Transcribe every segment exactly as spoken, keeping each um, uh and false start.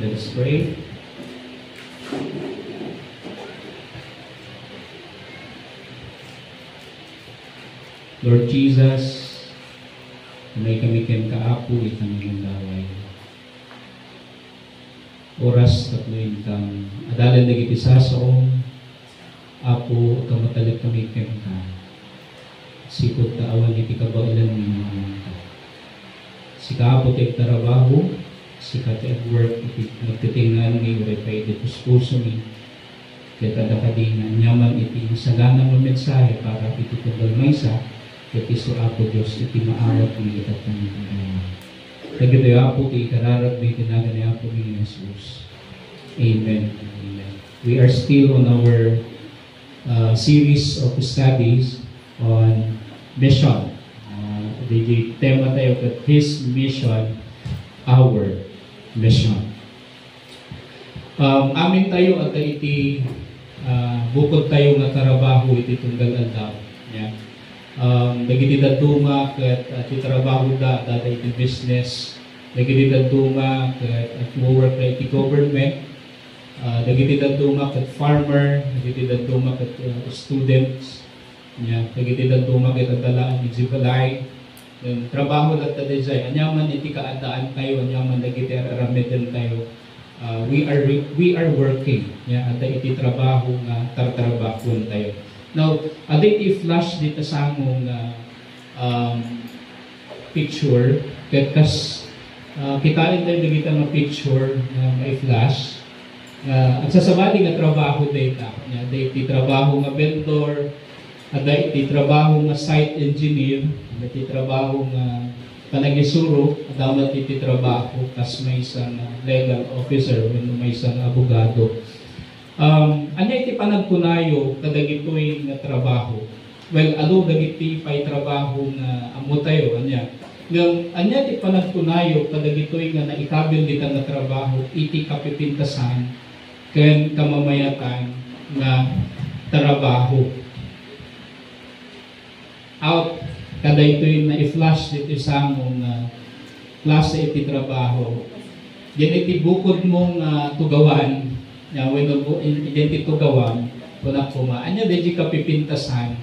Let us pray. Lord Jesus, umay kami kenka, Apo, ita nga gundaway. Oras tapno inkam adalen dagiti sasaom, Apo, kamatalik kami kenka. Sipud ta awan iti kabaelan nga imamanka. Sika, Apo, ti agtarabaho, sika ti agwork iti nagtitingan nga uray pay iti puspusomi. Ket adda kadi nga aniaman iti sagana nga mensahe para iti tunggal maysa, ket isu, Apo Dios, iti maawat nga itattan iti dayag. Dagitoy, Apo, ti ikararagmi iti nagan ni Apo mi Jesus. Amen. Amen. We are still on our uh, series of studies on mission. Uh, di tema tayo ket His Mission, Our Mission. Um, amin tayo adda iti uh, bukod tayo nga tarabaho iti tunggal aldaw. Yeah. Um, dagiti dadduma ket uh, ti trabaho da, adda iti business. Dagiti dadduma ket uh, work da iti government. Ah, dagiti dadduma ket farmer, dagiti dadduma ket, uh, students, nya, dagiti dadduma ket adda laeng iti balay. Then, trabaho latta daydiay. Aniaman iti kaaddaantayo, aniaman dagiti ar-aramiden tayo. Ah, we are re-, we are working. Nya, adda iti trabaho nga tartrabahuentayo. Now, adda iti flash dita sango nga, um, picture, ket kas, ah, kitaentayo dagita nga picture nga mai-flash. Nga agsasabali nga trabaho dayta. Nya, adda iti trabaho nga vendor, adda iti trabaho nga site engineer, adda iti trabaho nga panagisuro, adda met iti trabaho kas maysa nga legal officer wenno maysa nga abogado. Um, ania iti panagkunayo kadagitoy nga trabaho? Well, adu dagiti pay trabaho nga ammotayo, ania? Ngem ania ti panagkunayo kadagitoy nga naikabil dita nga trabaho iti kapipintasan ken kamamayatan nga trabaho? Out kadaytoy nga i-flash ditoy sango nga klase iti trabaho. Diyan iti bukod mo nga tugawan, nga wenno bu-, in-, diyan ti tugawan, kunak koma, ania daydi kapipintasan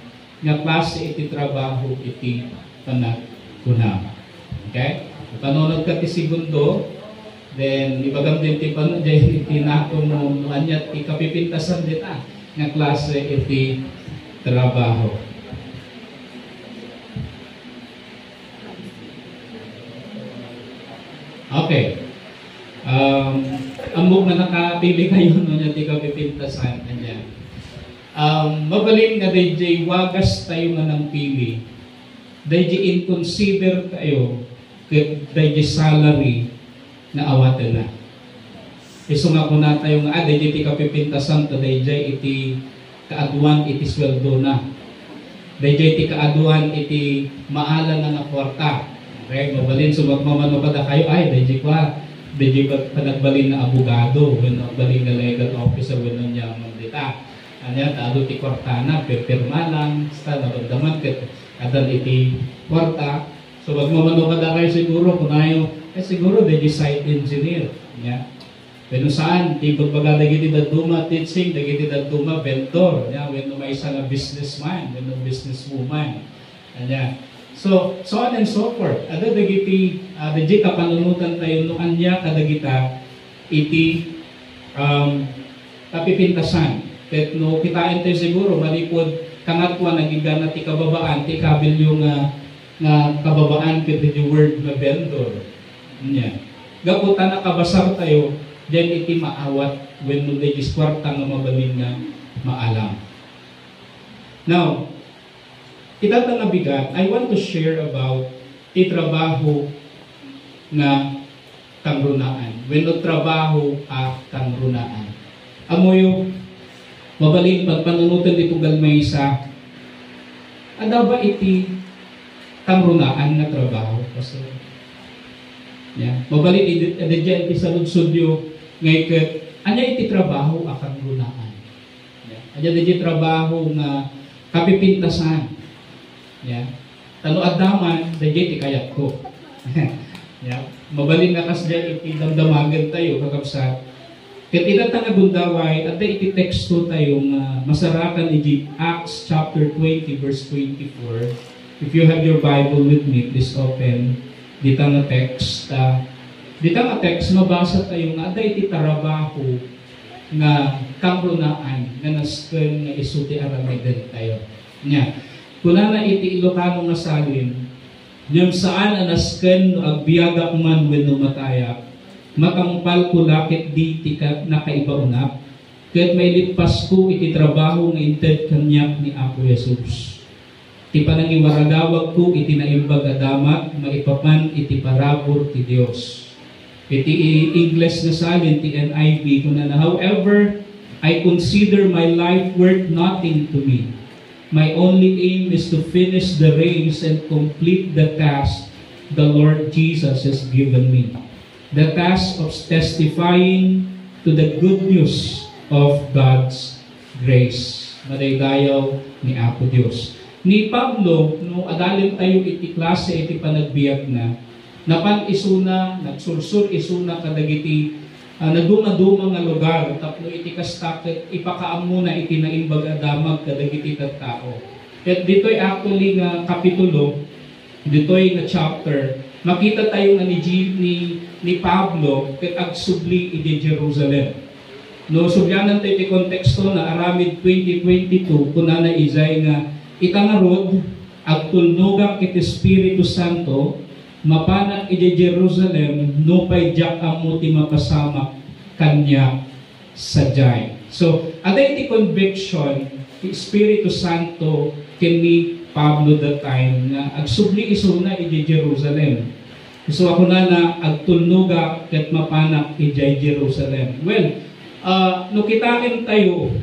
nga klase iti trabaho iti panagkuna. Okay? Panunot ka ti segundo, then ibagam din ti pan-, din ti nakom mo, no ania ti kapipintasan dita nga klase iti trabaho. Okay. Um, ammok nga nakapili kayo no ania ti kapipintasan kanya. Um, mabalin nga dayjay wagas tayo nga nangpili. Dayjay in-consider tayo ket dayjay salary nga awatenna. Isu nga kunatayo nga, ah, dayjay ti kapipintasan ta dayjay iti kaaduan iti suweldona. Dayjay ti kaaduan iti maalanna nga kuarta. Okay, mabalin sumagmamano kadakayo, ay, dayjay kua, dayjay pa-, panagbalin nga abogado, wenno agbalin nga legal officer, wenno aniaman dita. Ania, ta adu ti kuartana, pirpirma lang, basta naramdaman ket addan iti kuarta. So, agmamano kadakayo siguro, kunayo, eh, siguro, dayjay site engineer. Ania? Wenno saan, ti ibagbaga dagiti dadduma, teaching, dagiti dadduma, vendor, ania, wenno maysa nga businessman, wenno businesswoman. Ania. So, so on and so forth. Adda dagiti, ah, dagiti kapanunotan tayo no ania kadagita iti, um, kapipintasan. Ket no kitaen tayo siguro, manipud kangatoan, nagigana ti kababaan, ti kabilyo nga, nga kababaan ket iti word nga vendor. Ania. Gapu ta nakabasar tayo, diyan iti maawat wenno dayjay kuarta nga mabalin nga maalam. Now, ita ta nga bigat, I want to share about ti trabaho nga kangrunaan, wenno trabaho a kangrunaan. Ammoyo, mabalin pagpanunoten ti tunggal maysa, adda ba iti kangrunaan nga trabaho, Pastor? Ya, mabalin idi, idi diay ti saludsodyo, ngay ket, ania iti trabaho a kangrunaan? Ya, ania dayjay trabaho nga kapipintasan? Ya, ta no adda man, dayjay ti kayatko. Ya, mabalin nga kasdiay iti damdamagen tayo, kakabsat. Ket ita ta nga gundaway, adda iti teksto tayo nga masarakan iti Acts chapter twenty, verse twenty-four. If you have your Bible with me, please open. Dita nga text, ah, dita nga text, mabasa tayo nga adda iti tarabaho nga kangrunaan nga nasken nga isu ti aramiden tayo. Nya, kunana iti Ilocano nga salin, "Ngem saan a nasken no agbiagak man wenno matayak, matangpalko la ketdi ti ka-, nakaibaonak, ket mailippasko iti trabaho nga inted kaniak ni Apo Jesus." Ti panangiwaragawagko iti Naimbag a Damag maipapan iti parabur ti Dios. Iti Ingles nga salin ti N I V, kunana, "However, I consider my life worth nothing to me. My only aim is to finish the race and complete the task the Lord Jesus has given me." The task of testifying to the good news of God's grace. Madaydayaw ni Apo Dios. Ni Pablo, no adalen tayo iti klase iti panagbiagna, napan isuna, nagsursur isuna kadagiti, ah, nadumaduma nga lugar tapno iti kasta ket ipakaammona iti Naimbag a Damag kadagiti tattao. Ket ditoy actually nga kapitulo, ditoy nga chapter, makita tayo nga ni G-, ni, ni Pablo ket agsubli iti Jerusalem. No sublianan tayo ti konteksto na aramid twenty twenty-two, kunana idiay nga, "Ita ngarud, agtulnogak iti Espiritu Santo, mapanak iti Jerusalem, nupay diak ammo ti mapasamak kaniak sadiay." So, adda iti conviction ti Espiritu Santo ken ni Pablo that time nga agsubli isuna iti Jerusalem. So, kunana, "Agtulnogak ket mapanak idiay Jerusalem." Well, ah, no kitaen tayo,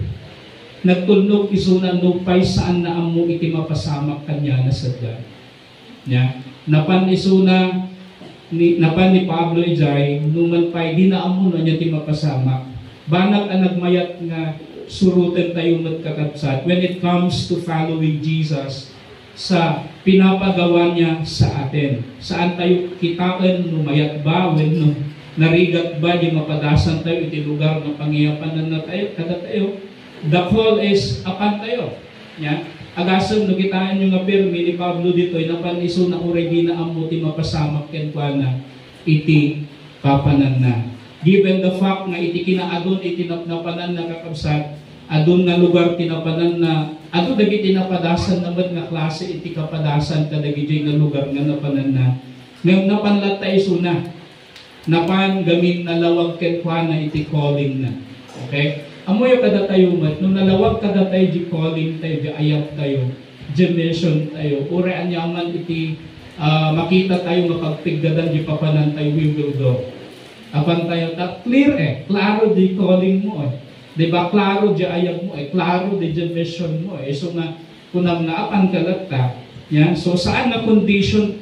nagtulnog isuna nupay saan na ammo iti mapasamak kaniana sadiay. Nya, napan isuna ni, napan ni Pablo idiay, numan pay, dina ammo no ania ti mapasamak. Banag a nagmayat nga suroten tayo met, kakabsat, when it comes to following Jesus, sa pinapagawa niya sa atin. Saan tayo kitaen no mayat ba wenno narigat ba di mapadasan tayo iti lugar nga pangiyapananna tayo, kadatayo. The call is apan tayo. Nya, agasem no kitaenyo nga pirmi ni Pablo ditoy, napan isuna uray dina ammo ti mapasamak kenkuana iti papananna. Given the fact nga iti kinaadun iti napnapananna, kakabsat, adun nga lugar ti napananna, adu dagiti napadasanna met nga klase iti kapadasan kadagiti nga lugar nga napananna. Ngem napan latta isuna. Napan gamin nalawag kenkuana iti calling na. Okay? Ammoyo kadatayo met, no nalawag kadatayo di calling tayo, di ayab tayo, di mission tayo, uray aniaman iti, ah, makita tayo nga pagpiggadan di papanan tayo, we will go. Apan tayo, ta clear eh, klaro di calling mo eh. Di ba? Klaro di ayab mo eh, klaro di mission mo eh. So nga, kunam nga apan ka latta. Yan. So, saan nga condition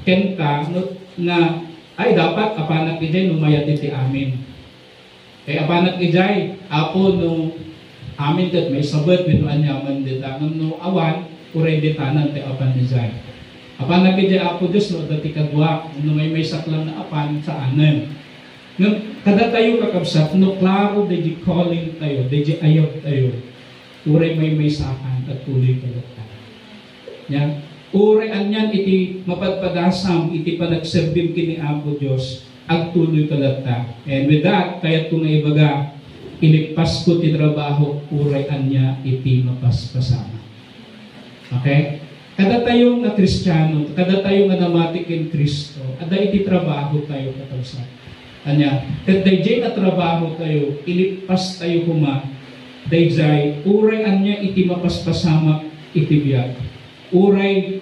kenta no, nga, "Ay, dapat apanak idiay no mayat iti amin. Kay apanak idiay, Apo, no amin ket maisabet wenno aniaman dita, ngem no awan, uray ditanan ti apan idiay. Apanak idiay, Apo Dios, no adda ti kaduak, no maymaysak lang nga apan, saanen." Ngem kadatayo, kakabsat, no klaro daydi calling tayo, daydi ayab tayo, uray maymaysakan, agtuloy ka latta. Nya, uray anian iti mapadpadasam iti panagserbim ken ni Apo Dios, agtuloy ka latta. And with that, kayatko nga ibaga, ilippasko ti trabaho, uray ania iti mapaspasamak. Okay? Kadatayo nga Kristiano, kadatayo nga namati ken Cristo, adda iti trabaho tayo, kakabsat. Ania, ket daydiay nga trabaho tayo, ilippas tayo koma daydiay, uray ania iti mapaspasamak iti biag. Uray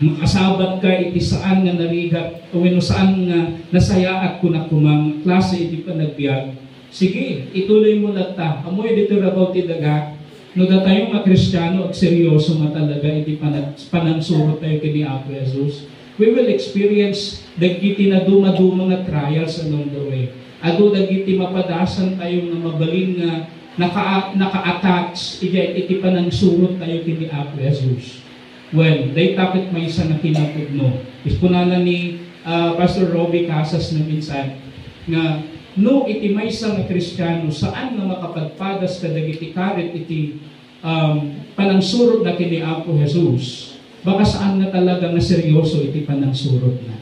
makasabat ka iti saan nga narigat, wenno saan nga nasayaat, kunak koma, nga klase iti panagbiag. Sige, ituloy mo latta. Ammoyo ditoy rabaw ti daga, no datayo nga Kristiano, agseryoso nga talaga iti panag-, panangsurot tayo ken ni Apo Jesus, we will experience dagiti nadumaduma nga trials along the way. Adu dagiti mapadasan tayo nga mabalin nga naka-, naka-attach iti, iti panangsurot tayo ken ni Apo Jesus. Well, dayta ket maysa nga kinapudno. Is kunana ni, Ah, Pastor Robbie Casas na minsan nga, no iti maysa nga Kristiano saan nga makapagpadas kadagiti karit iti, um, panangsurotna ken ni Apo Jesus, baka saan nga talaga nga seryoso iti panangsurotna.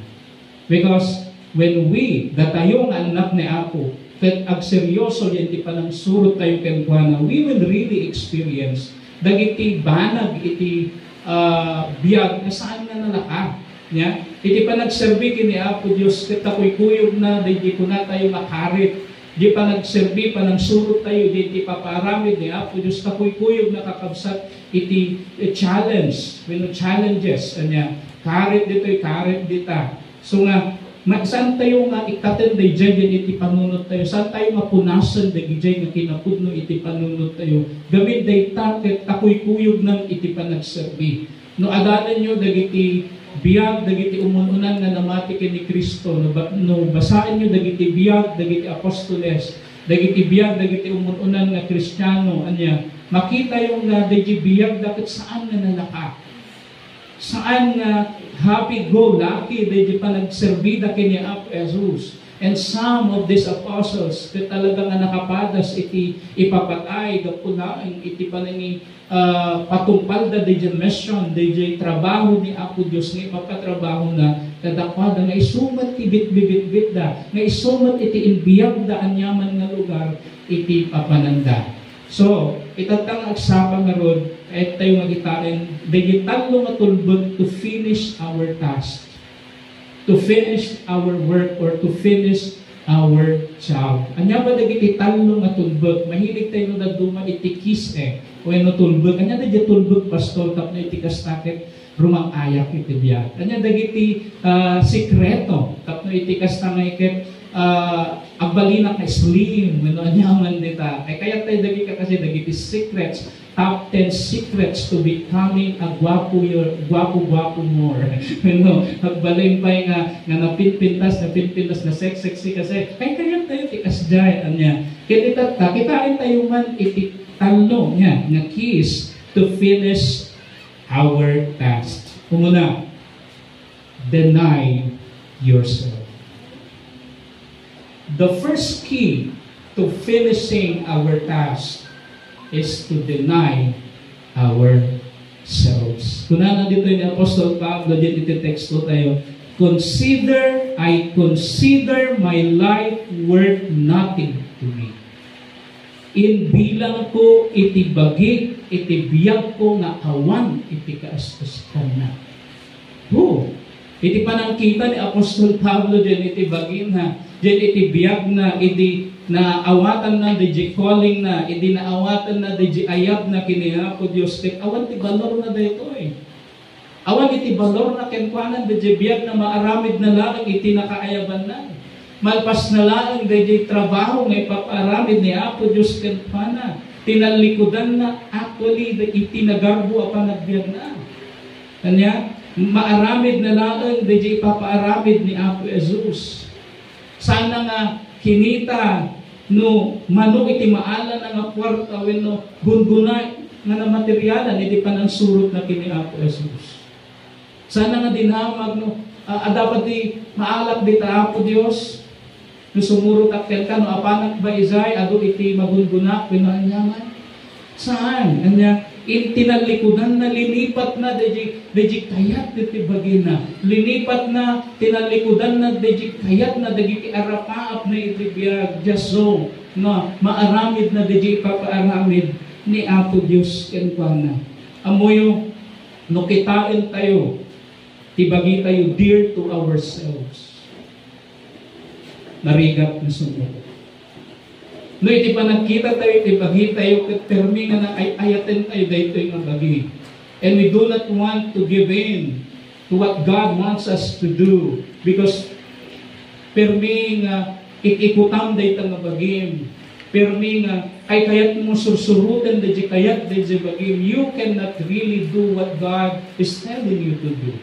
Because when we, datayo nga annak ni Apo, ket agseryoso iti panangsurot tayo kenkuana, we will really experience dagiti banag iti, ah, biag nga saan nga nalaka. Nia, iti panagserbi ken ni Apo Dios ket takuykuyogna daydi kunatayo nga karit. Di panagserbi, panangsurot tayo, di iti papaaramid ni Apo Dios takuykuyogna, kakabsat, iti, eh, challenge, wenno challenges, ania, karit ditoy, karit dita. So nga, ma-, saan tayo nga ikkaten daydiay iti panunot tayo? Saan tayo nga punasen daydiay nga kinapudno iti panunot tayo? Gamin dayta ket takuykuyognan iti panagserbi. No adanenyo dagiti biag dagiti umun-unan nga namati ken ni Cristo, no ba-, no basaenyo dagiti biag dagiti apostoles, dagiti biag dagiti umun-unan nga Kristiano, ania, makitayo nga daydi biagda ket saan nga nalaka. Saan nga happy-go-lucky daydi panagserbida ken ni Apo Jesus. And some of these apostles ket talaga nga nakapadas iti ipapatay gapu laeng iti panangi-, ah, patungpalda daydi mission, daydi trabaho ni Apo Dios nga ipapatrabahona kadakuada nga isu met ti bitbibitbitda, nga isu met iti imbiagda aniaman nga lugar iti papananda. So, itatta nga agsapa ngarud, kayat tayo nga kitaen, dagiti tallo nga tulbek to finish our task, to finish our work, or to finish our job. Ania ba dagiti tallo nga tulbek? Mahilig tayo no dadduma iti kiss eh. Wenno tulbek. Ania dagiti tulbek, Pastor, tapno iti kasta ket rumang-ayak iti biag? Ania dagiti, ah, sekreto tapno iti kasta nga iket, ah, agbalinak nga slim, wenno aniaman dita? Ay, kayat tayo dagiti, kasi dagiti secrets, top ten secrets to becoming a guapo, your, guapo, guapo more. Wenno, agbalin pay nga, nga napinpintas, napinpintas, na sex, sexy kasi. Ay, kayat tayo ti kasdiay, ania. Ket itatta, kitaen tayo man iti tallo nga, nga keys to finish our task. Umuna, deny yourself. The first key to finishing our task is to deny ourselves. Kunana ditoy ni Apostol Pablo diay iti teksto tayo, "Consider, I consider my life worth nothing to me." Imbilangko iti bagik, iti biagko nga awan iti kaas-, kaaskanna. Hu, iti panangkita ni Apostol Pablo diay iti bagina, diay iti biagna, idi naawatanna diay callingna, idi naawatanna diay ayabna ken ni Apo Dios, ket awan ti balorna daytoy. Awan iti balorna kenkuana daydiay biagna, maaramidna laeng iti nakaayabanna. Malpasna laeng daydiay trabaho nga ipapaaramid ni Apo Dios kenkuana. Tinallikudanna actually iti nagarbo a panagbiagna. Ania, maaramidna laeng daydiay ipapaaramid ni Apo Jesus. Sana nga kinita no mano iti maalana nga kuarta wenno gungguna nga namaterialan iti panangsurotna ken ni Apo Jesus. Sana nga dinamag no, ah, adda pay ti maalak dita Apo Dios. No sumurotak kenka, no apanak ba idiay, adu iti magungguna wenno aniaman. Saan? Ania, in-, tinallikudanna, linipatna daydi, daydi kayat daydi bagina. Linipatna, tinallikudanna daydi kayatna dagiti arapaapna iti biag. Diaso, no, maaramidna daydi ipapaaramid ni Apo Dios kenkuana. Ammoyo, no kitaentayo ti bagitayo dear to ourselves, narigat nga sumurot. No iti panagkitatayo iti bagitayo, ket permi nga naay-ayatentayo daytoy nga bagi. And we do not want to give in to what God wants us to do because permi nga ik-ikutam dayta nga bagim. Permi nga kaykayatmo sursuroten daydi kayat daydi bagim. You cannot really do what God is telling you to do.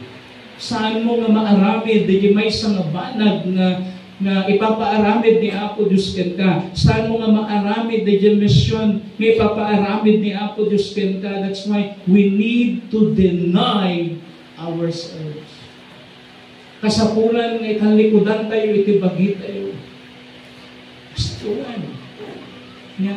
Saanmo nga maaramid daydi maysa nga banag nga, nga ipapaaramid ni Apo Dios kenka. Saanmo nga maaramid daydi mission nga ipapaaramid ni Apo Dios kenka. That's why we need to deny ourselves. kasapulan nga italikudantayo iti bagitayo. Kastoy. Nya,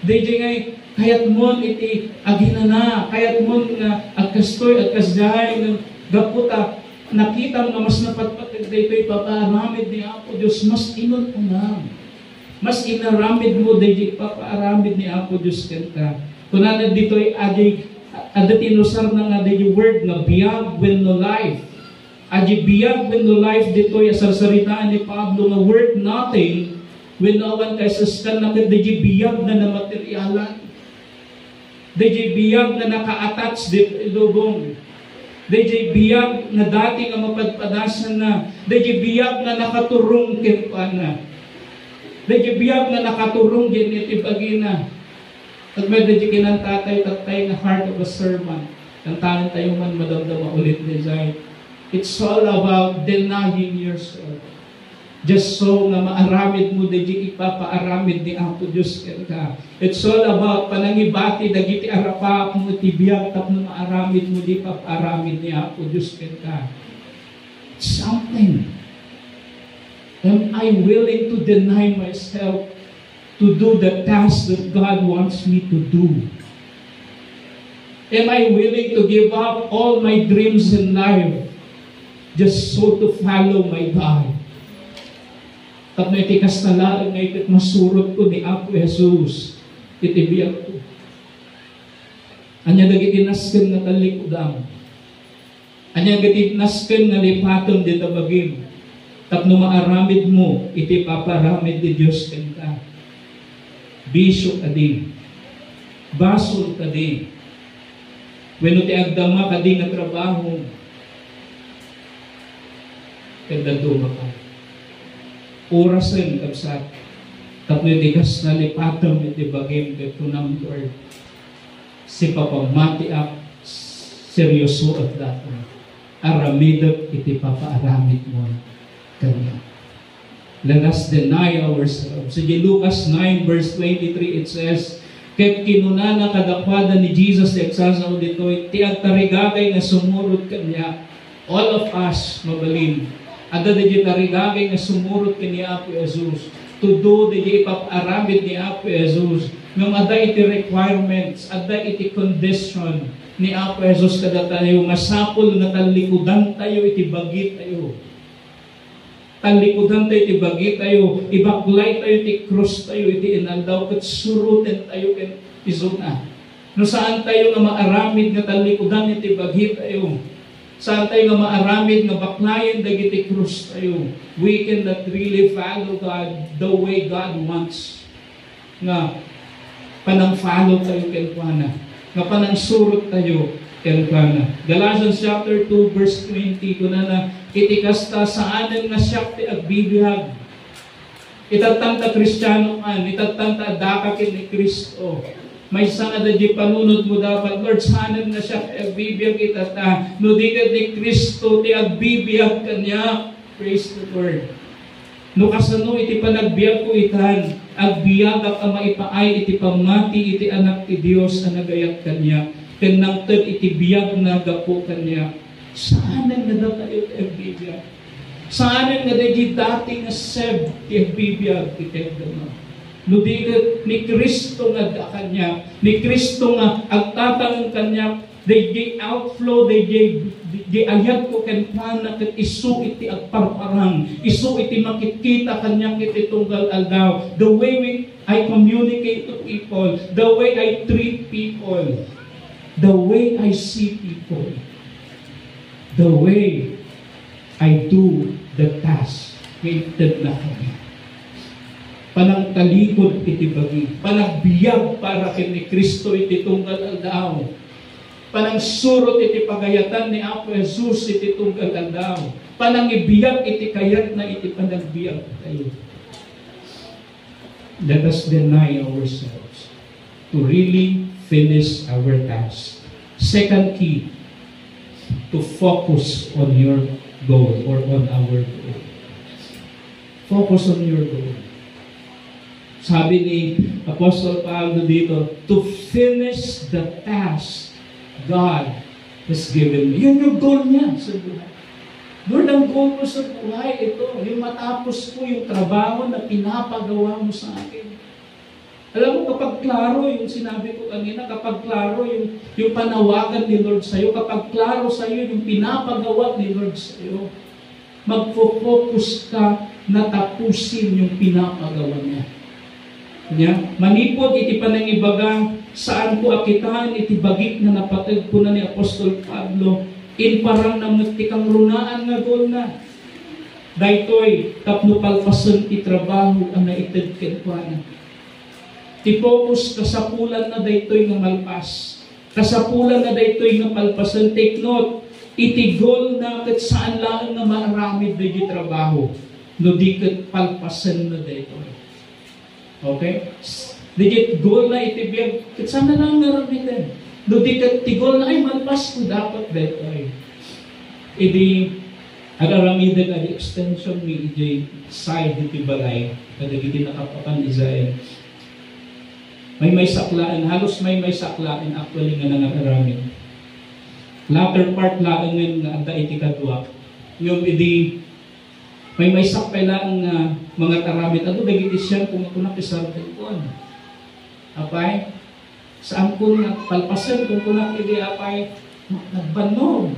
daydiay ngay, kayatmon iti aginana, kayatmon nga agkastoy, agkasdiay, nga gapu ta nakitam nga mas napatpateg daytoy ipapaaramid ni Apo Dios, mas inun-unam. Mas inaramidmo daydiay ipapaaramid ni Apo Dios kenka. Kunana ditoy, adi, adda ti inusarna nga daydiay word nga biag wenno life. Adi biag wenno life ditoy a sarsaritaan ni Pablo nga worth nothing wenno awan kaisiskanna ket daydiay biag nga namaterialan. Daydiay biag nga naka-attach ditoy lubong. Daydiay biag nga dati nga mapadpadasanna. Daydiay biag nga nakaturong kenkuana. Daydiay biag nga nakaturong iti bagina. Ket may daydiay kinantatay tattay nga Heart of a Servant. Kantaentayo man madamdama ulit daydiay. It's all about denying yourself. Just so nga maaramidmo daydiay ipapaaramid ni Apo Dios kenka. It's all about panangibati dagiti arapapmo iti biag tapno maaramidmo di ipapaaramid ni Apo Dios kenka. Something. Am I willing to deny myself to do the task that God wants me to do? Am I willing to give up all my dreams in life just so to follow my God? Tapno iti kasta laeng nga ket masurotko ni Apo Jesus iti biagko. Ania dagiti nasken nga tallikudam? Ania dagiti nasken nga lipatem dita bagim tapno maaramidmo iti paparamid ti Dios kenka? Bisio kadi? Basol kadi? Wenno ti agdama kadi nga trabaho? Ket dadduma ka. Orasen, kabsat, tapno iti kasta lipatem iti bagim ket kunam, Lord, sipapammatiak, seriosoek dayta. Aramidek iti papaaramidmo kaniak. Let us deny ourselves. Iti Lucas nine verse twenty-three, it says, ket kinunana kadakuada ni Jesus ti agsasao ditoy, ti agtarigagay nga sumurot kaniak. All of us, mabalin, adda daydiay tarigagay nga sumurot ken ni Apo Jesus. To do daydiay ipapaaramid ni Apo Jesus. Ngem adda iti requirements, adda iti condition ni Apo Jesus kadatayo. Masapul nga tallikudantayo iti bagitayo. Tallikudantayo iti bagitayo, ibaklaytayo ti krustayo iti inaldaw, ket surotentayo ken isuna. No saantayo nga maaramid nga tallikudan iti bagitayo, saantayo nga maaramid nga baklayen dagiti krustayo, we cannot really follow God the way God wants nga panangfollow tayo kenkuana, nga panangsurot tayo kenkuana. Galatians chapter two verse twenty, kunana, iti kasta, saanen nga siak ti agbibiag. Itattanta Kristiano kan, itattanta addaka ken ni Cristo. Maysa nga daydiay panunotmo dapat, Lord, saanen nga siak ti agbibiag itatta, no di ket ni Cristo ti agbibiag kaniak. Praise the Lord. No kasano iti panagbiagko itan, agbiagak a maipaay iti pammati iti Anak ti Dios a nagayat kaniak, ken nangted iti biagna gapu kaniak. Saanen nga datayo ti agbibiag. Saanen nga daydi dati nga sed ti agbibiag ti kayatna. No di ket ni Cristo nga adda kaniak, ni Cristo nga agtataeng kaniak, daydi outflow, daydi, daydi ayatko kenkuana ket isu iti agparparang, isu iti makitkita kaniak iti tunggal aldaw. The way we, I communicate to people, the way I treat people, the way I see people, the way I do the task nga intedna kaniak. Panangtalikod iti bagi, panagbiag para ken ni Cristo iti tunggal aldaw. Panangsurot iti pagayatan ni Apo Jesus iti tunggal aldaw. Panangibiag iti kayatna iti panagbiag tayo. Let us deny ourselves to really finish our task. Second key, to focus on your goal or on our goal. Focus on your goal. Sabi ni Apostle Pablo dito, to finish the task God has given me. Yun yung goal niya sa buhay. Lord, ang goal ko sa buhay, ito, yung matapos ko yung trabaho na pinapagawa mo sa akin. Alam mo, kapag klaro yung sinabi ko kanina, kapag klaro yung, yung panawagan ni Lord sa'yo, kapag klaro sa'yo yung pinapagawa ni Lord sa'yo, magfo-focus ka na tapusin yung pinapagawa niya. Nya, manipud iti panangibaga, saan ko a kitaen iti bagik nga napateg, kuna ni Apostol Pablo, imparangna met ti kangrunaan nga goalna. Daytoy tapno palpasen ti trabaho a naited kenkuana. Ti focus, kasapulanna daytoy nga malpas. Kasapulanna daytoy nga palpasen. Take note, iti goalna ket saan laeng nga maaramid daytoy trabaho, no di ket palpasenna daytoy. Okay? Daytoy goalna iti biag, ket saan na laeng nga aramiden. No di ket ti goalna, ay, malpas ko dapat daytoy. Idi agaramiden a di extension mi idiay side iti balay, kadagiti nakapapan Israel. Maymaysak laeng, halos maymaysak laeng actually nga nangar-aramid. Latter part laengen nga adda iti kadua. Ngem idi maymaysak pay laeng nga mangar-aramid, adu dagiti siyan, kung kunak isarden kuan. Apay, saan ko nga palpasen, kung kunak idi apay, nagbannog.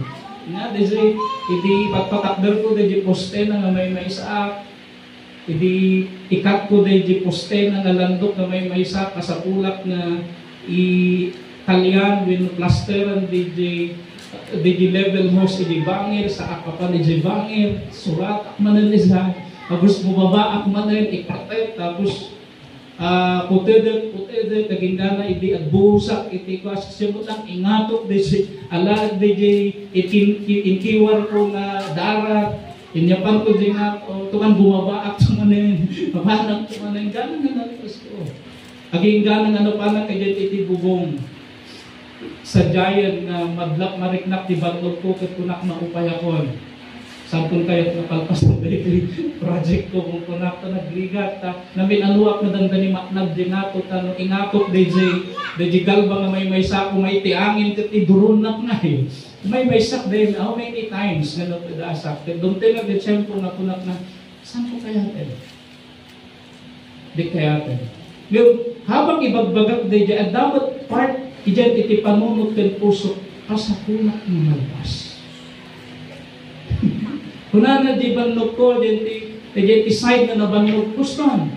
Nga, daydi, idi patpatakder ko, daydi poste na nga maymaysak, idi ikat ko, daydi poste na nga landok nga maymaysak, kasapulak nga i-talyan wenno plasteran, daydi, daydi level hose, idi bangir, sa akapan, daydi bangir, surat, ak manen, isa, tapos bumabaak manen, ipatet, tapos Ah, putedek, putedek, kaginggana idi agbusak iti kuas, simot lang ingatok daydi, ala, daydi, ikin-, ki-, inkiwar ko nga darat, inyapan ko di nga, o, tuman bumabaak tumanen, mapanak tumanen, gana nga nalpas ko. Aginggana nga napanak kadiay iti bubong. Sadiayen nga madlak mariknak ti bannog ko ket kunak, maupayakon. Saan kon kayat nga palpasen daytoy project ko, kun kunak, ta nagrigat, ta namin-anuak nga dandani matnag di ngato, ta no ingatok daydi, daydi galba nga maymaysak, umay ti angin ket iduronnak ngay. Maymaysak din, how many times nga napadasak. Ket dumteng nga tiempo nga kunak na, saan ko kayat, eh? Di kayaten. Ngem, habang ibagbagak daydi, adda met part idiay iti panunot ken puso, kasapunak nga malpas. Kunana di bannog ko, diay ti, diay ti side nga nabannog, kustan.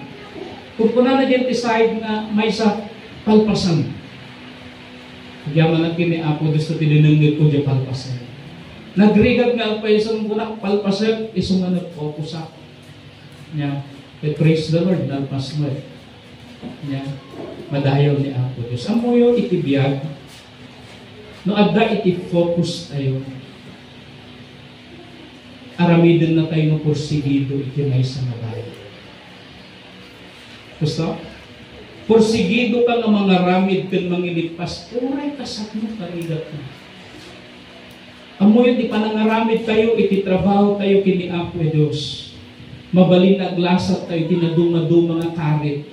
Kung kunana diay ti side nga maysa, palpasen. Agyamanak ken ni Apo Dios ti dinengngeg ko diay palpasen. Nagrigat nga agpayso, kunak, palpasen, isu nga nagfokusak. Nya, eh, praise the Lord, nalpas met. Nya, madayaw ni Apo Dios. Ammoyo iti biag, no adda iti focus tayo, aramiden na tayo no porsigido iti maysa nga bayan. Gusto? Porsigido ka nga mangaramid ken mangilippas, uray kasano karigat na. Ammoyo ti panangaramid tayo iti trabaho tayo ken ni Apo Dios. Mabalin nga aglasat tayo iti nadumaduma nga karit.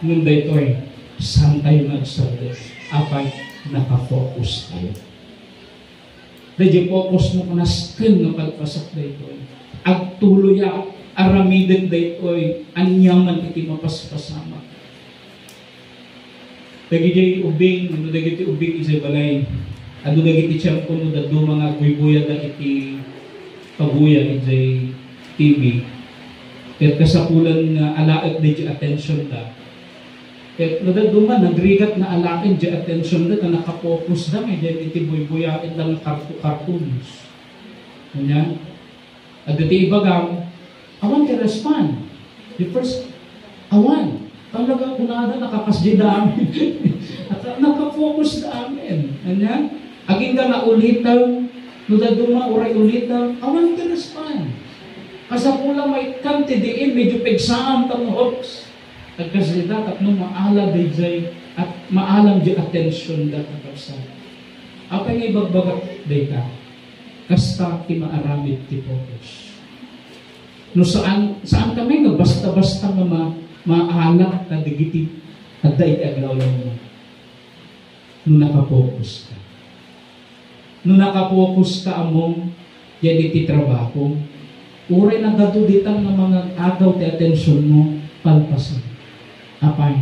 Ngem daytoy, saan tayo nga agsardeng? Apay, nakafocus tayo. Daydi focus mo, nasken nga palpasak daytoy. Agtuloyak, aramidek daytoy, aniaman iti mapaspasamak. Dagiti ubbing, no dagiti ubbing idiay balay, adu dagiti tiempo no dadduma nga agbuybuya da iti pabuya idiay T V. Ket kasapulan nga alaek daydi attention da. Ket no dadduma, nagrigat nga alaek daydi attention da, ta nakafocus da nga idiay iti buybuyaen da nga karto-, cartoons. Ania? Adda ti ibagam, awan ti respond. The first, awan. Talaga, kunada, nakakasdi da amin. Naka-, nakafocus da amin. Ania? Agingga nga ulitan, no dadduma, uray ulitan, awan ti respond. Kasapula maikkan ti diin, medyo pigsaam tapno, oops. Agkasdi da tapno maala daydiay, at maalam di attention da, kakabsat. Apay nga ibagbagak dayta? Kasta ti maaramid ti focus. No saan, saan kami nga basta-basta nga ma-, maalak kadagiti adda iti aglawlaw mo. No nakapokus ka. No nakapokus ka, ammom, Diay iti trabaho, uray nagadu ditan nga mangag-agaw ti atensionmo, palpasen. Apay,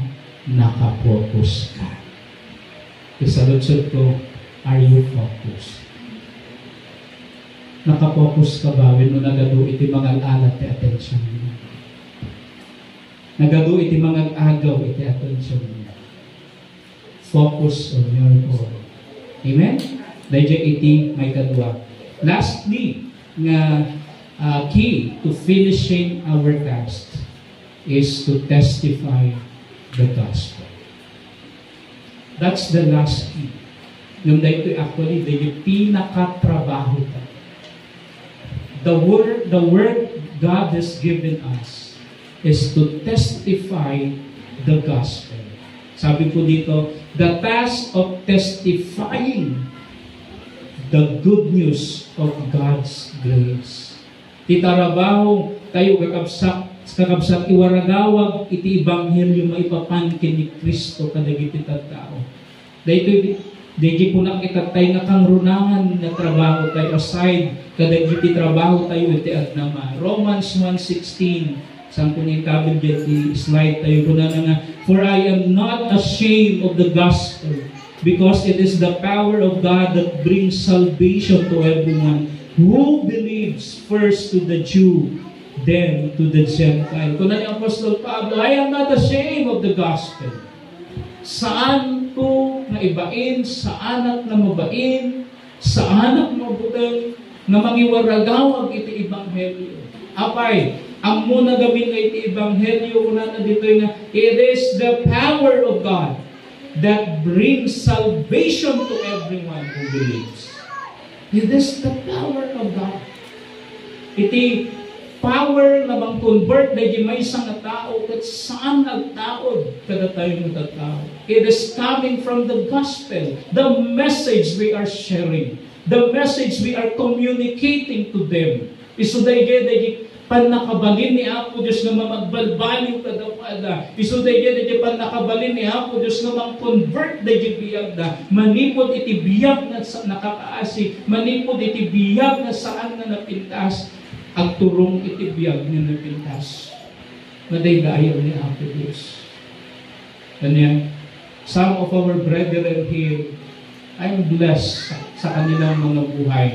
nakapokus ka. Isaludsodko, are you focused? Nakapokus ka ba wenno nagadu iti mangal-alat ti atensionmo? Nagadu iti mangag-agaw iti atensionmo. Focus on your goal. Amen? Daydiay iti maikadua. Lastly, nga, ah, key to finishing our task is to testify the gospel. That's the last key. Ngem daytoy actually, daytoy pinakatrabaho ta. The work, the work God has given us is to testify the gospel. Sabi po dito, the task of testifying the good news of God's grace. Ti tarabaho tayo, kakabsat, kakabsat, iwaragawag iti ebanghelio maipapan ken ni Cristo kadagiti tattao. Daytoy, daytoy kunak itattay nga kangrunaan nga trabaho tayo aside kadagiti trabaho tayo iti agnama. Romans one sixteen, saan ko nga ikabil diay ti slide tayo, kunana nga, "For I am not ashamed of the gospel, because it is the power of God that brings salvation to everyone who believes, first to the Jew, then to the Gentile." Kuna ni Apostol Pablo, "I am not ashamed of the gospel." Saan ko nga ibain, saanak nga mabain, saanak nga mabuteng nga mangiwaragawag iti ebanghelio. Apay, ammona gamin nga iti ebanghelio, kunana ditoy nga, "It is the power of God that brings salvation to everyone who believes." It is the power of God. Iti power nga mang-convert daydi maysa nga tao ket saan nga agtaud kadatayo nga tattao. It is coming from the gospel, the message we are sharing, the message we are communicating to them. Isu daydi, daydi pannakabalin ni Apo Dios nga mamagbalbaliw kadakuada. Isu daydi, daydi pannakabalin ni Apo Dios nga mang-convert daydi biagda. Manipud iti biag nga sa-, nakakaasi, manipud iti biag nga saan nga napintas, agturong iti biag nga napintas. Madaydayaw ni Apo Dios. Kanian, some of our brethren here, I'm blessed sa, sa kanilang mga buhay.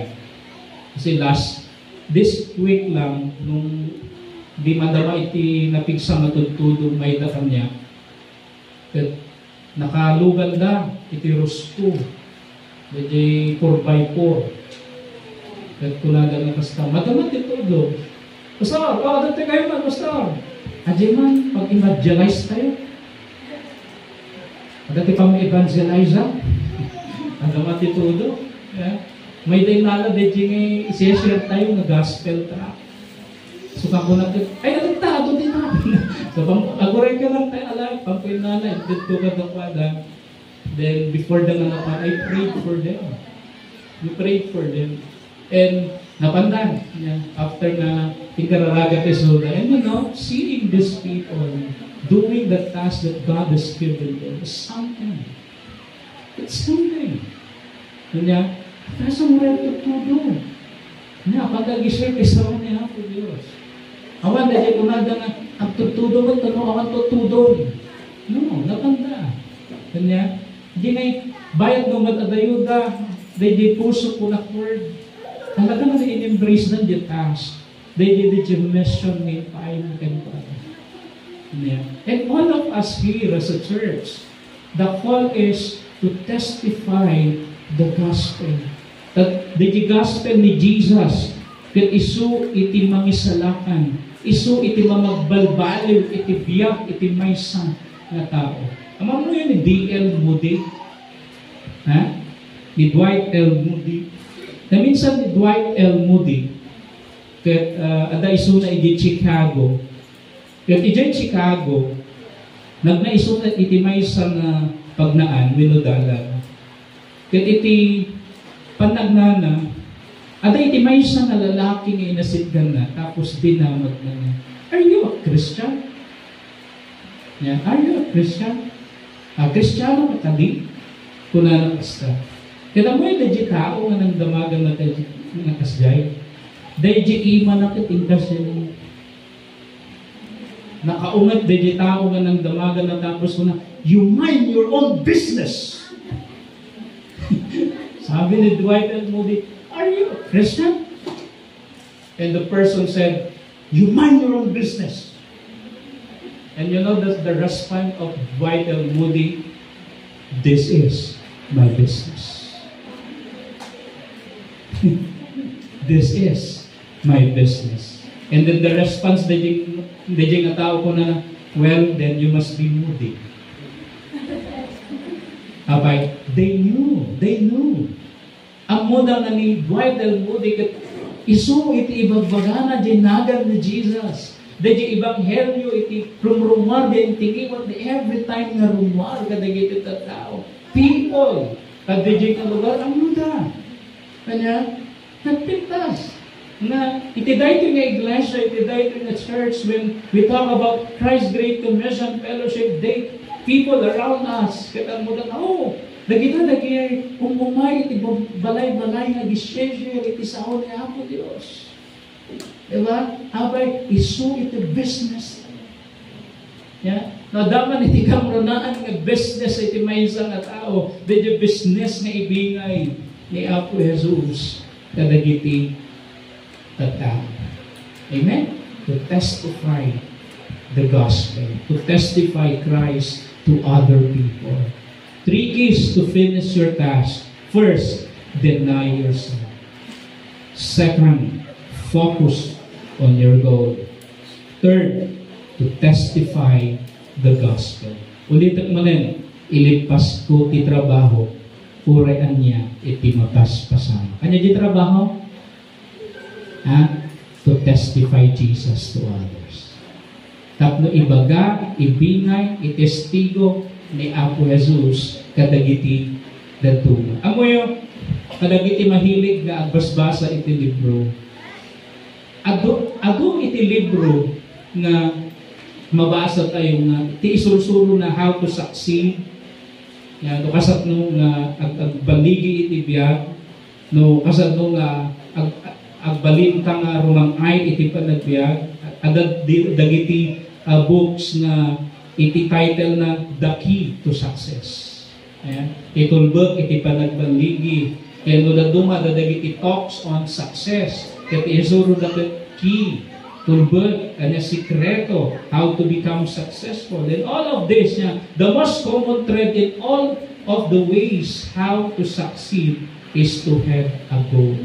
Kasi last, this week lang, nung di madama iti napigsa nga tudtudo, mayda kaniak. Ket nakaluganda iti Rosco. Daydi four by four. Ket kunada nga kasta, "Madama ti tudo." "Pastor, o, adda ti kayo man, Pastor." Adiay man, pag-evangelize tayo. Adda ti pam-evangelize, ah. Madama ti tudo. Yeah. Mayda innala, daydi nga i-share tayo nga gospel tract. So, kakuna ti, "Ay, ano ta? Adu ti ta." So, pang-, aguray ka lang tayo, ala, pangkuinana, inted ko kadakuada. Then, before the nga napan, I prayed for them. We prayed for them. And napandan, yeah, after na inkararaga ti soda. And you know, seeing these people doing the task that God has given them is something. It's something. Kanya, "Kasano mo rin tutudong?" Nya, pag-agi-share ti sawa ni Apo Dios. Awan, daydi kunada nga, "Agtudtudo mo, tano, awan tutudon." No, napanda. Kanya, di ngay, bayat no madadayo da, daydi puso ko na word. Talaga nga na in-embrace na di task. Daydi, daydi mission nga ipaaymo kenkuana. Kanya. And all of us here as a church, the call is to testify the gospel. Ket daydi gospel ni Jesus, ket isu iti mangisalakan, isu iti mamagbalbaliw iti biag iti maysa nga tao. Amanmoyo ni D L Moody? Ha? Ni Dwight L. Moody. Naminsan ni Dwight L. Moody, ket, ah, adda isuna idiay Chicago. Ket idiay Chicago, nagna isuna iti maysa nga pagnaan wenno dalan. Ket iti pannagnana, adda iti maysa nga lalaki nga inasitganna, tapos dinamagna nga, "Are you a Christian?" Nya, "Are you a Christian? Ah, Kristiano ka kadi?" Kunana kasta. Ket ammoyo daydi tao nga nangdamagan nga kadi-, nga kasdiay. Daydi imana ket inkasino. Nakaunget daydi tao nga nangdamagan na tapos kuna, "You mind your own business." Sabi ni Dwight L. Moody, "Are you a Christian?" And the person said, "You mind your own business." And you know that the response of Dwight L. Moody, "This is my business." This is my business. And then the response daydi, daydi nga tao kuna, "Well, then you must be Moody." Apay, they knew, they knew. Ammoda nga ni Dwight L. Moody ket isu iti ibagbagana diay nagan ni Jesus. Daydi ebanghelio iti rumrumuar diay intingiwan, every time nga rummuar kadagiti tattao. People, kadaydi nga lugar, ammoda. Kanya, nagpintas. Nga, iti daytoy nga iglesia, iti daytoy nga church, when we talk about Christ's Great Commission, fellowship, they, people around us, ket ammoda, "Oh, dagita, dagiti um-, umay iti bab-, balay-balay nga agsishare iti sao ni Apo Dios." Diba? Apay, isu iti business. Ya? No, adda man iti kangrunaan nga business iti maysa nga tao, daydi business nga ibingay ni Apo Jesus kadagiti tattao. Amen? To testify the gospel, to testify Christ to other people. Three keys to finish your task. First, deny yourself. Second, focus on your goal. Third, to testify the gospel. Ulitek manen, ilipasko ti trabaho, uray ania iti mapaspasam. Ania ti trabaho? Ha? To testify Jesus to others. Tapno ibaga, ibingay, itestigo ni Apo Jesus kadagiti dadduma. Ammoyo, kadagiti mahilig nga agbasbasa iti libro, adu, adu iti libro nga mabasa tayo nga ti isursuro na How to Succeed. Yan, no kasatno nga ag-, agbaligi iti biag, no kasatno nga ag-, agbalinta nga rumang-ay iti panagbiag, adda di-, dagiti, ah, books nga iti title na The Key to Success. Ayan. Itulbek iti panagbaligi. Ken no dadduma, adda dagiti talks on success. Ket isuro da ket key, tulbek, ania, sikreto, how to become successful. And all of this, yeah, the most common thread in all of the ways how to succeed is to have a goal.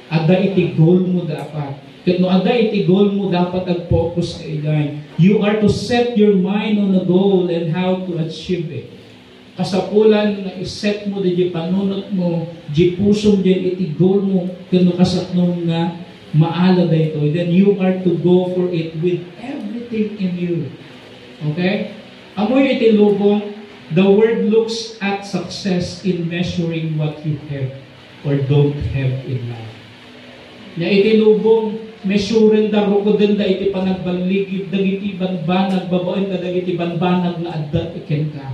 Adda iti goal mo dapat. Ket no adda iti goal mo, dapat ag-focus ka idiay. You are to set your mind on a goal and how to achieve it. Kasapulan nga iset mo diay panunot mo, diay pusom diay iti goal mo, ken no kasatno nga maala daytoy, then you are to go for it with everything in you. Okay? Ammoyo iti lubong, the world looks at success in measuring what you have or don't have in life. Nia iti lubong, mesurenda, rukodenda iti panagbaligi dagiti banbanag babaen kadagiti banbanag nga adda kenka.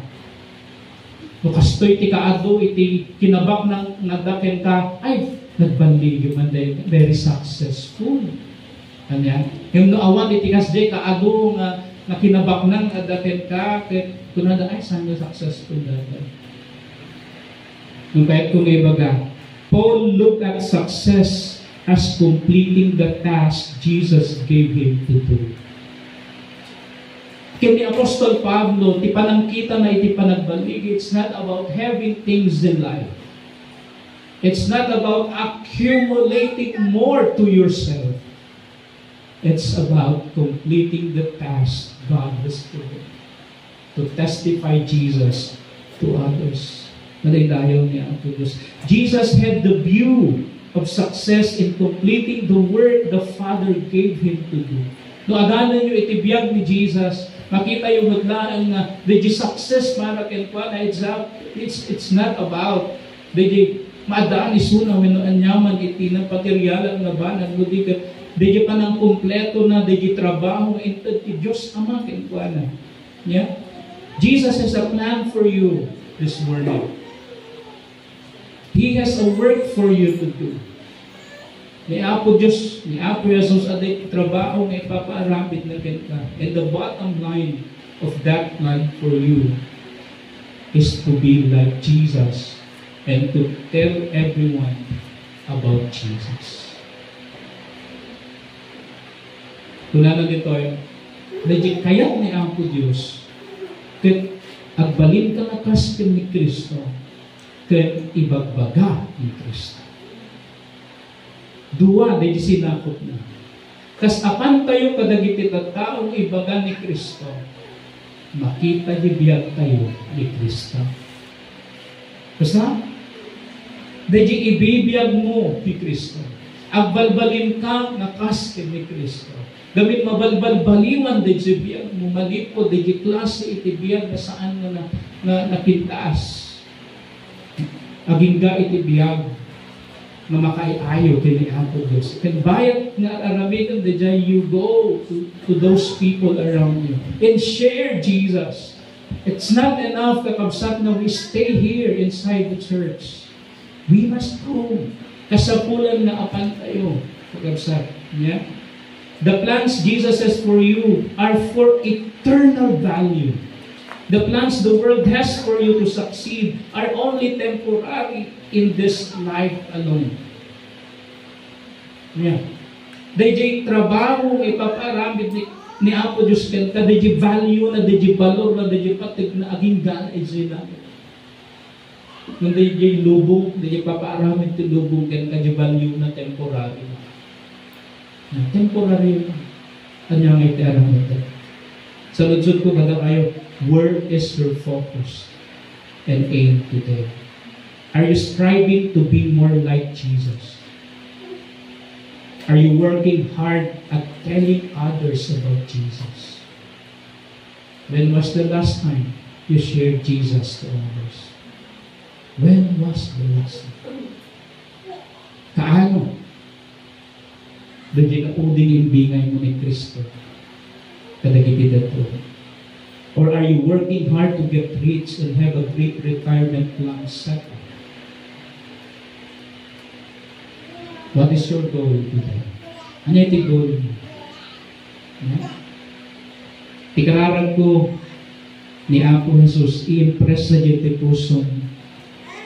No kastoy ti kaadu iti kinabaknang nga adda kenka, ay, nagbaligi man, very successful. Ania? Ngem no awan iti kasdiay kaadu nga, nga kinabaknang adda kenka, ket kunada, "Ay, saan nga successful dayta?" Ang kayat ko nga ibaga, Paul looked at success as completing the task Jesus gave him to do. Ken ni Apostol Pablo, ti panangkitana iti panagbaligi, it's not about having things in life. It's not about accumulating more to yourself. It's about completing the task God has given to testify Jesus to others. Madaydayaw ni Apo Dios. Jesus had the view of success in completing the work the Father gave him to do. No adanenyo iti biag ni Jesus, makitayo met laeng nga the success para kenkuana, it's, a, it's, it's not about daydi maaddaan isuna wenno aniaman iti nagmaterialan nga banag, no di ket daydi panangkumpleto na daydi trabaho nga inted ti Dios Ama kenkuana. Yeah? Jesus has a plan for you this morning. He has a work for you to do. Ni Apo Dios, ni Apo Jesus, adda trabaho nga ipapaaramidna kenka. And the bottom line of that plan for you is to be like Jesus and to tell everyone about Jesus. Kunana ditoy, daydi kayat ni Apo Dios, ket agbalinka nga kas ken ni Cristo, ken ibagbaga ni Cristo. Dua daydi sinakopna. Kas apantayo kadagiti tattao nga ibaga ni Cristo, makita ti biagtayo ni Cristo. Basta, daydi ibibiagmo ti Cristo. Agbalbalinka nga kas ken ni Cristo. Gamin mabalbalbaliwan daydi biagmo, malipud daydi klase iti biag nga saan nga na-, na-, napintaas. Agingga iti biag nga makaiayo ken ni Apo Dios. Ken bayat nga aramiden daydiay, you go to, to those people around you and share Jesus. It's not enough, kakabsat, na we stay here inside the church. We must go. Kasapulan nga apantayo, kakabsat. Yeah? The plans Jesus has for you are for eternal value. The plans the world has for you to succeed are only temporary in this life alone. Yeah. Daydiay trabaho nga ipapaaramid ni, ni Apo Dios kenka, daydiay value na, daydiay balor na, daydiay pateg na, agingga na idiay langit. Ngem daydiay lubong, daydiay papaaramid ti lubong kenka, daydiay value na temporary. Na temporary. Ania nga iti aramid? Saludsodko kadakayo, where is your focus and aim today? Are you striving to be more like Jesus? Are you working hard at telling others about Jesus? When was the last time you shared Jesus to others? When was the last time? Kaano daydiay kaudi nga imbingaymo ni Cristo kadagiti dadduma? Or are you working hard to get rich and have a great retirement plan set up? What is your goal today? Ania ti goal mo? No? Ti kararagko, ni Apo Jesus, i-impress sadiay ti pusom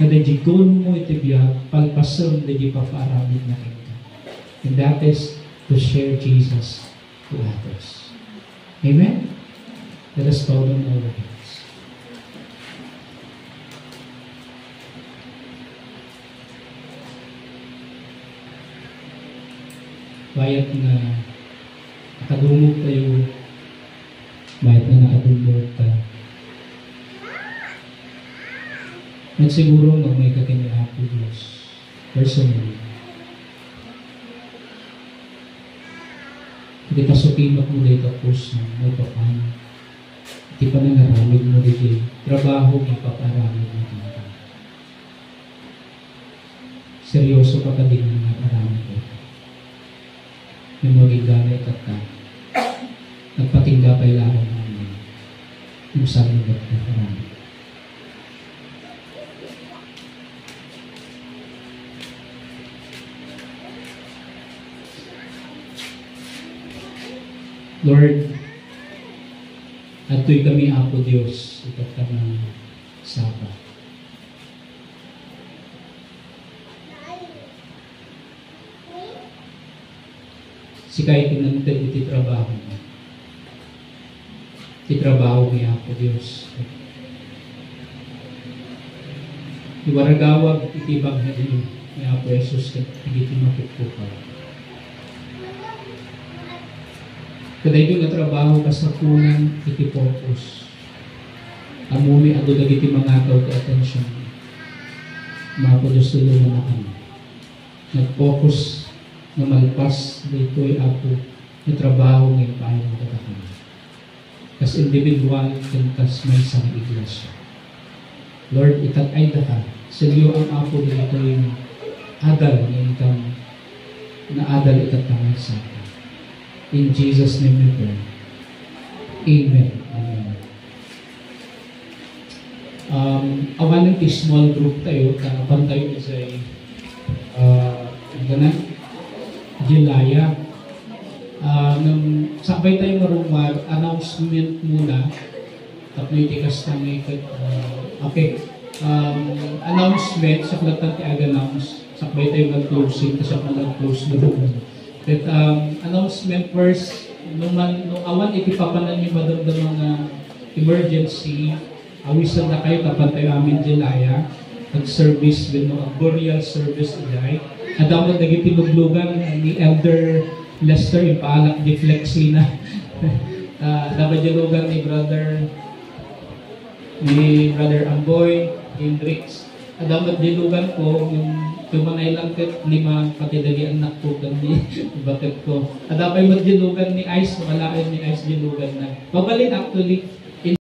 nga daydiay goal mo iti biag, palpasem daydiay papaaramidna kenka. And that is to share Jesus to others. Amen? Let us bow down our heads. Bayat nga nakadungog tayo, bayat nga nakadungog ka. At siguro, magmay ka ken ni Apo Dios personally. Iti pasukimak mo dayta puso, maipapan iti panangaramid mo daydiay trabaho nga ipapaaramid mo kenka. Seryoso ka kadi nga aramid? Ngem no agingga itatta, nagpatingga pay laeng nga amin. Ngem saan nga nagpaparamid? Lord, adtoy kami, Apo Dios, itatta nga Sabat. Sika ti nangted iti trabaho mo. Ti trabaho ni Apo Dios. Iwaragawag iti ebanghelio ni Apo Jesus ket dagiti makukkukaw. Kadaytoy nga trabaho, kasapulan iti focus. Ammom, adu dagiti mangataw ti attention. Apo Dios, tulonganakami. Nag-focus nga malpas daytoy, Apo, nga trabaho nga impaaymo kadakami. Kas individual ken kas maysa nga iglesia. Lord, itad-ay daka, selyoam, Apo, daytoy nga adal nga inkam naadal itatta nga Sabat. In Jesus' name we pray. Amen. Amen. Um, awanen ti small group tayo, ta apan tayo idiay, uh, ano na? Jelaya. Ah, ngem sakbay tayo marumar, announcement muna. Tapno iti kasta nga iket, ah, okay. Um, announcement, saklatan ti ag-announce. Sakbay tayo mag-closing, kasapno mag-close the room. Ket, um, announcement first, no man, no awan iti papanan ni madamdama nga emergency, awisan na kayo, tapno tayo amin Jelaya, ag-service, wenno ag-burial service, idiay. Adda met dagiti luglugan ni Elder Lester, impaalak di flexi na. Ah, adda met diay lugan ni Brother, ni Brother Amboy, Hendrix. Adda met diay lugan ko, yung tumanay lang ket lima, pati dagiti anak ko, ken ni baket ko. Adda pay met diay lugan ni Ice, malaen ni Ice diay lugan na. Mabalin actually,